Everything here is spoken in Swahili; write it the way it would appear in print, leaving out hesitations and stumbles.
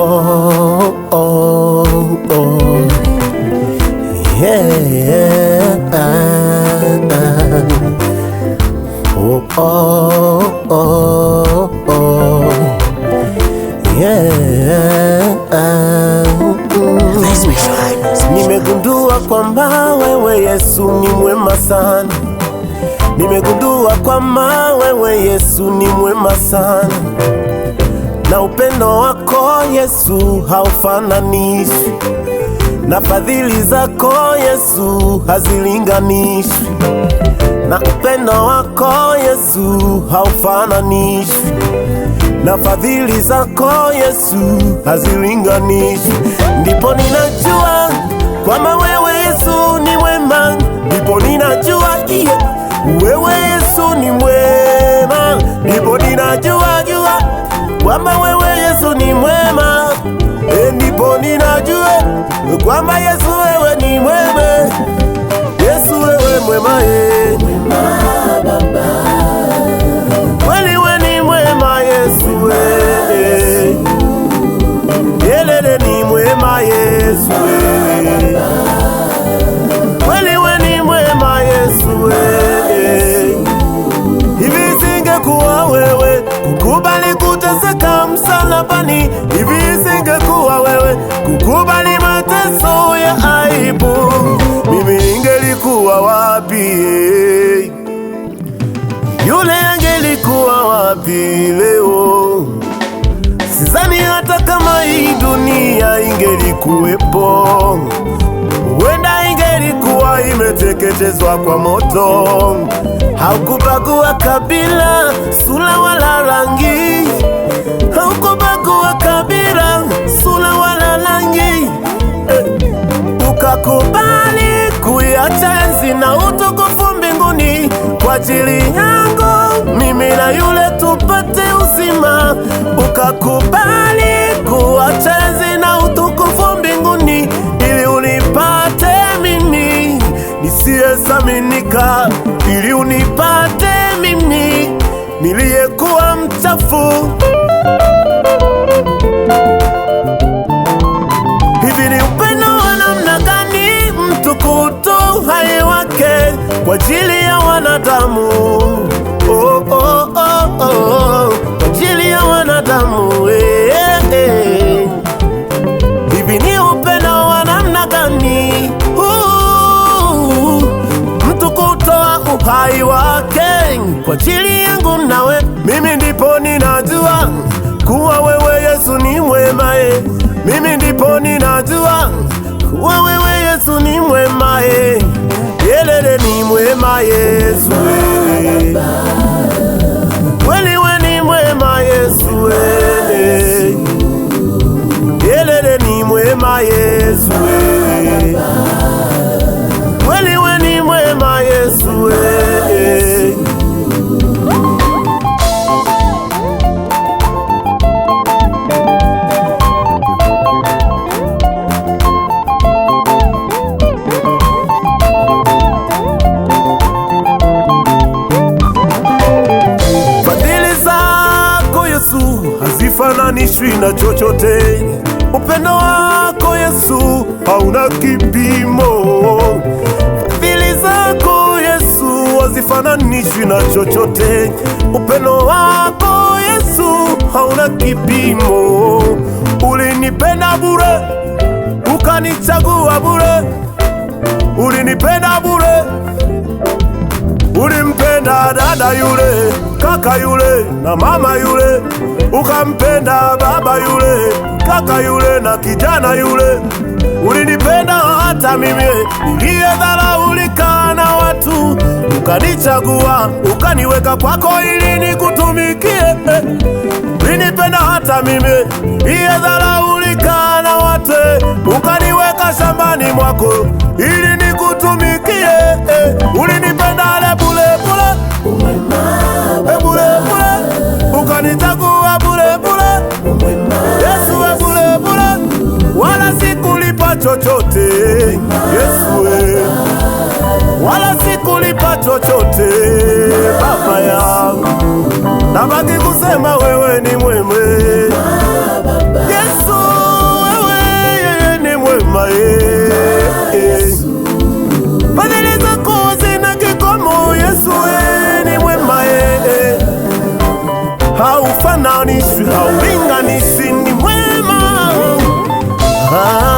Oh, oh, oh. Yeah. Oh, oh, oh, oh. Yeah. Nimegundua kwamba wewe Yesu ni mwema sana. Nimegundua kwamba wewe Yesu ni mwema sana. Na upendo wako Yesu haufananishwi, na fadhili zako Yesu hazilinganishwi. Na upendo wako Yesu haufananishwi, na fadhili zako Yesu hazilinganishwi. Ndipo ninajua kwamba wewe Yesu ni mwema. Ndipo ninajua wewe Yesu ni mwema. Ndipo ninajua jua kwamba wewe Yesu ni mwema. Ndipo ninajua kwamba Yesu wewe ni mwema. Yesu wewe mwema, Mwema Baba, kweli wewe ni mwema Yesu wewe. Yelele ni mwema Yesu wewe. Kweli wewe ni mwema Yesu wewe. Hivi singekuwa wewe kukubali kuteseka msalabani, hivi singekuwa wewe kukubali mateso ya aibu, mimi ningelikuwa wapi? Yule angelikuwa wapi leo? Sidhani hata kama hii dunia ingelikuwepo, huenda ingelikuwa imeteketezwa kwa moto. Haukubagua kabila, sura wala rangi. Haukubagua kabila, sura wala rangi. Ukakubali kuiacha enzi na utukufu mbinguni kwa ajili yangu mimi na yule tupate uzima. Ukakubali kuacha enzi na utukufu mbinguni ili unipate mimi nisiyethaminika, ili unipate mimi niliyekuwa mchafu. Hivi ni upendo wa namna gani mtu kutoa uhai wake kwa ajili ya wanadamu? Oh, oh, oh, oh. Kwa ajili ya wanadamu eh, eh. Hivi ni upendo wa namna gani mtu kutoa uhai wake kwa ajili yangu nawe? Mimi ndipo ninajua kuwa wewe Yesu ni mwema eh. Mimi ndipo ninajua kuwa wewe Yesu ni mwema eh. Yelele ni mwema Yesu eh. Kweli wewe ni mwema Yesu eh. Yelele ni mwema Yesu eh. Kweli wewe ni mwema Yesu eh. Fadhili zako Yesu hazifananishwi na chochote. Upendo wako Yesu hauna kipimo. Fadhili zako Yesu hazifananishwi na chochote. Upendo wako Yesu hauna kipimo. Ulinipenda bure, ukanichagua bure. Ulinipenda bure, ulimpenda dada yule, kaka yule na mama yule, ukampenda baba yule, kaka yule na kijana yule. Ulinipenda hata mimi niliyedharaulika na watu, ukanichagua ukaniweka kwako ili nikutumikie. Ulinipenda hata mimi niliyedharaulika na watu, ukaniweka shambani mwako ili nikutumikie. Ulinipenda bure bure, mwema bure bure, ukanichagua bure bure. Mwema Yesu we bure bure, wala sikulipa chochote Yesu we, wala sikulipa chochote Baba yangu, nabaki kusema wewe ni mwema Yesu, wewe yeye ni mwema eh. Fadhili zako zina kikomo Yesu, wewe ni mwema eh. Haufananishwi, haulinganishwi, ni mwema. Ah.